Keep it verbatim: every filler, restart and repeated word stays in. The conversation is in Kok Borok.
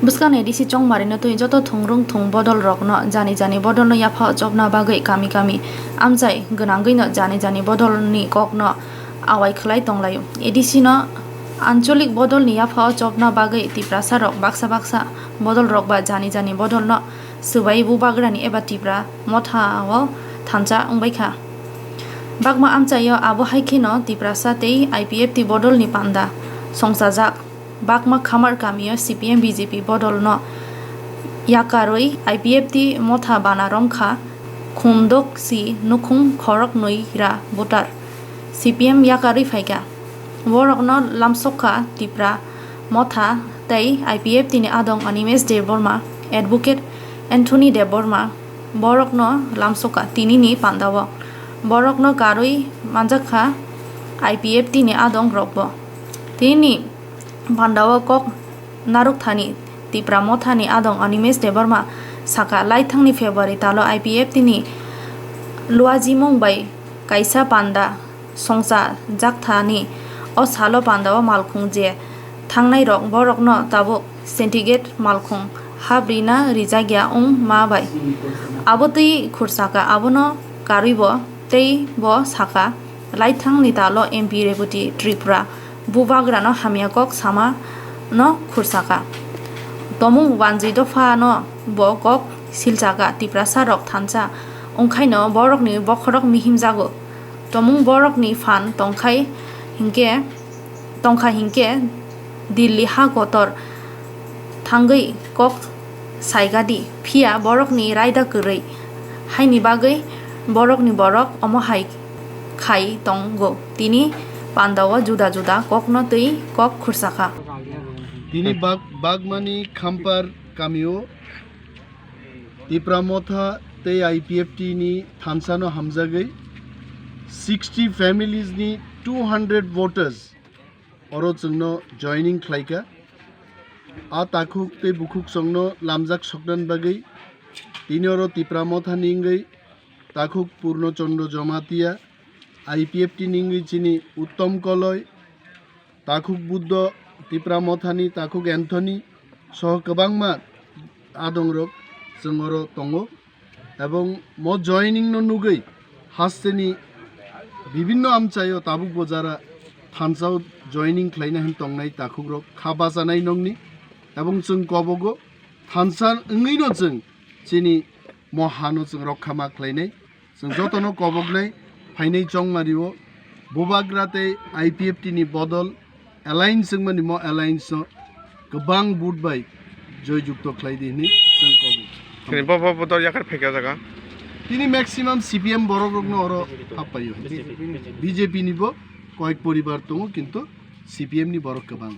Bwskangni A D C chongmarino twi joto thungrwng thung bodol rokno jani jani bodolno yapha chopna bagwi kami kami amchai gwnangwino jani jani bodolni kokno awai khwlai tonglaio. A D C no ancholik bodolni yapha chopna bagwi Tiprasa rok baksa baksa bodol rok ba jani jani bodolno swbai bubagrani eba Tipra Motha o thansa wngbaikha. Bakma amchaio abo hai kheno Tiprasa tei I P F T bodolni panda songchajak. Bakma khamar kamio C P M B J P bodolno yakarwi I P F T Motha bana romkha, khumdok si nukhung khorok nwi ra voter C P M yakarwi phaikha. Borokno lamsokha Tipra Motha tei I P F T ni adong Animesh Debbarma, Advocate Anthony Debbarma, borokno lamsokha tinini pandao. Borokno karwi manjakha I P F T ni adong rokbo. Tinini pandao kok narwkthani Tipra Mothani adong Animesh Debbarma saka, laithangni February talo I P F T ni luajimung bai kaisa panda songchajakthani o salo pandao malkhung je thangnairok borokno tabuk syndicate malkhung hap rina rijakya wngma bai. Abo twi khursaka, abono karwibo tei bo saka, laithangni talo M P Rebati Tripura bubagrano hamya kok sama no khursaka. Tomung wanjwi dopha no bo kok silchaka, Tiprasa rok thansa wngkhaino borokni bokhorok mihimjago. Tomung borokni phan tongkhai hinkhe, tongkha hinkhe Delhi ha kotor thangwi kok saigadi, phiya borokni raida kwrwi, haini bagwi borokni borok omo hai khai tongo. Tini pandao juda juda kokno twi kok khursakha. Tini bag-, Bagmani Khampar kamio Tipra Motha tei I P F T ni thansano hamjagwi sixty families ni two hundred voters oro chwngno joining khlaikha. A takhuk tei bukhuk chwngno lamjak soknani bagwi tini oro Tipra Motha ni wngwi takhuk Purno Chandra Jamatia, I P F T ni wngwi chini Uttom Koloi, takhuk Buddho, Tipra Mothani takhuk Anthony soho kwbangma adongrok chwng oro tongo. Ebong mo joining no nugwi hasteni bibinno amchaio tabuk bo jara thansao joining khlaina hin tongnai takhukrok kha bachanai nongni. Ebong chwng kobogo thansa wngwino chwng chini mo hano chwng rokha ma khlainai. Chwng jotono koboknai phainai chongmario bubagra tei I P F T ni bodol alliance wngmani mo alliance no kwbang vote bai joy jukto khlai di hinwi chwng kobok. Tini bo, bo, bo dol yakar phaikha jaga. Tini maximum C P M borok rokno oro happaio. B J P ni bo koyek poribar tongo, kintu C P M ni borok kwbang.